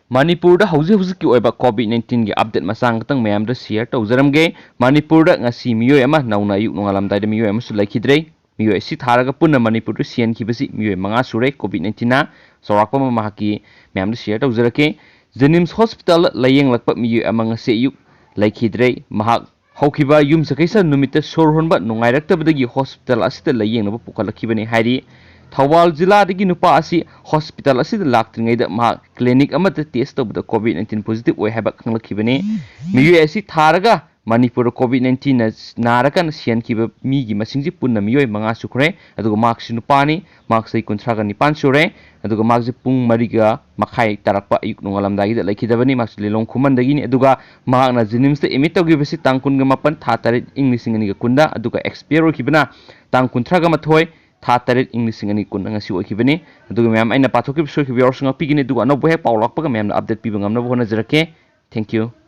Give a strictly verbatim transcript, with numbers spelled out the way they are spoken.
ꯃꯅꯤꯄꯨꯔꯗ ꯍꯧꯖꯤꯛ ꯍꯧꯖꯤꯛꯀꯤ ꯑꯣꯏꯕ COVID nineteenꯒꯤ update ꯃꯆꯥ ꯈꯛꯇꯪ ꯃꯌꯥꯝꯗ share ꯇꯧꯖꯔꯝꯒꯦ꯫ ꯃꯅꯤꯄꯨꯔꯗ ꯉꯁꯤ ꯃꯤꯑꯣꯏ ꯑꯃ ꯅꯧꯅ ꯑꯌꯨꯛ ꯅꯣꯡꯉꯥꯜꯂꯝꯗꯥꯏꯗ ꯃꯤꯑꯣꯏ ꯑꯃꯁꯨ ꯂꯩꯈꯤꯗ꯭ꯔꯦ꯫ ꯃꯤꯑꯣꯏ ꯑꯁꯤ ꯊꯥꯔꯒ ꯄꯨꯟꯅ ꯃꯅꯤꯄꯨꯔꯗ ꯁꯤꯍꯟꯈꯤꯕꯁꯤ ꯃꯤꯑꯣꯏ ꯃꯉꯥ ꯁꯨꯔꯦ꯫ COVID nineteenꯅ ꯆꯥꯎꯔꯥꯛꯄ ꯑꯃ ꯃꯍꯥꯛꯀꯤ ꯃꯌꯥꯝꯗ share ꯇꯧꯖꯔꯛꯀꯦ꯫ JNIMS hospitalꯗ ꯂꯥꯌꯦꯡꯂꯛꯄ ꯃꯤꯑꯣꯏ ꯑꯃ ꯉꯁꯤ ꯑꯌꯨꯛ ꯂꯩꯈꯤꯗ꯭ꯔꯦ꯫ ꯃꯍꯥꯛ ꯍꯧꯈꯤꯕ ꯌꯨꯝꯁꯀꯩꯁ ꯅꯨꯃꯤꯠꯇ ꯁꯣꯔ ꯍꯣꯟꯕ ꯅꯨꯡꯉꯥꯏꯔꯛꯇꯕꯗꯒꯤ hospital ꯑꯁꯤꯗ ꯂꯥꯌꯦꯡꯅꯕ ꯄꯨꯈꯠꯂꯛꯈꯤꯕꯅꯤ ꯍꯥꯏꯔꯤ꯫ ꯊꯧꯕꯥꯜ ꯖꯤꯂꯥꯗꯒꯤ ꯅꯨꯄꯥ ꯑꯁꯤ hospital ꯑꯁꯤꯗ ꯂꯥꯛꯇ꯭ꯔꯤꯉꯩꯗ ꯃꯍꯥꯛ clinic ꯑꯃꯗ test ꯇꯧꯕꯗ COVID nineteen positive ꯑꯣꯏ ꯍꯥꯏꯕ ꯈꯪꯂꯛꯈꯤꯕꯅꯤ꯫ ꯃꯤꯑꯣꯏ ꯑꯁꯤ ꯊꯥꯔꯒ ꯃꯅꯤꯄꯨꯔꯗ COVID nineteenꯅ ꯅꯥꯔꯀꯥꯟꯗ ꯁꯤꯍꯟꯈꯤꯕ ꯃꯤꯒꯤ ꯃꯁꯤꯡꯁꯤ ꯄꯨꯟꯅ ꯃꯤꯑꯣꯏ ꯃꯉꯥ ꯁꯨꯈ꯭ꯔꯦ꯫ ꯑꯗꯨꯒ ꯃꯍꯥꯛꯁꯤ ꯅꯨꯄꯥꯅꯤ, ꯃꯍꯥꯛ ꯆꯍꯤ ꯀꯨꯟꯊ꯭ꯔꯥꯒ ꯅꯤꯄꯥꯟ ꯁꯨꯔꯦ꯫ ꯑꯗꯨꯒ ꯃꯍꯥꯛꯁꯤ ꯄꯨꯡ ꯃꯔꯤꯒ ꯃꯈꯥꯏ ꯇꯥꯔꯛꯄ ꯑꯌꯨꯛ ꯅꯣꯡꯉꯥꯜꯂꯝꯗꯥꯏꯒꯤꯗ ꯂꯩꯈꯤꯗꯕꯅꯤ꯫ ꯃꯍꯥꯛꯁꯤ ꯂꯤꯂꯣꯡ ꯈꯨꯃꯟꯗꯒꯤꯅꯤ꯫ ꯑꯗꯨꯒ ꯃꯍꯥꯛꯅ JNIMSꯇ admit ꯇꯧꯈꯤꯕꯁꯤ ꯇꯥꯡ ꯀꯨꯟꯒ ꯃꯥꯄꯟ ꯊꯥ ꯇꯔꯦꯠ ꯏꯪ ꯂꯤꯁꯤꯡ ꯑꯅꯤꯒ ꯀꯨꯟꯗ, ꯑꯗꯨꯒ expire ꯑꯣꯏꯈꯤꯕꯅ ꯇꯥꯡ ꯀꯨꯟꯊ꯭ꯔꯥꯒ ꯃꯥꯊꯣꯏ ꯊꯥ ꯇꯔꯦꯠ ꯏꯪ ꯂꯤꯁꯤꯡ ꯑꯅꯤ ꯀꯨꯟ ꯉꯁꯤ ꯑꯣꯏꯈꯤꯕꯅꯤ꯫ ꯑꯗꯨꯒ ꯃꯌꯥꯝ ꯑꯩꯅ ꯄꯥꯊꯣꯛꯈꯤꯕ ꯁꯣꯏꯈꯤꯕ ꯌꯥꯎꯔꯁꯨ ꯉꯥꯛꯄꯤꯒꯅꯤ꯫ ꯑꯗꯨꯒ ꯑꯅꯧꯕ ꯍꯦꯛ ꯄꯥꯎ ꯂꯥꯛꯄꯒ ꯃꯌꯥꯝꯗ update ꯄꯤꯕ ꯉꯝꯅꯕ ꯍꯣꯠꯅꯖꯔꯛꯀꯦ꯫ Thank you꯫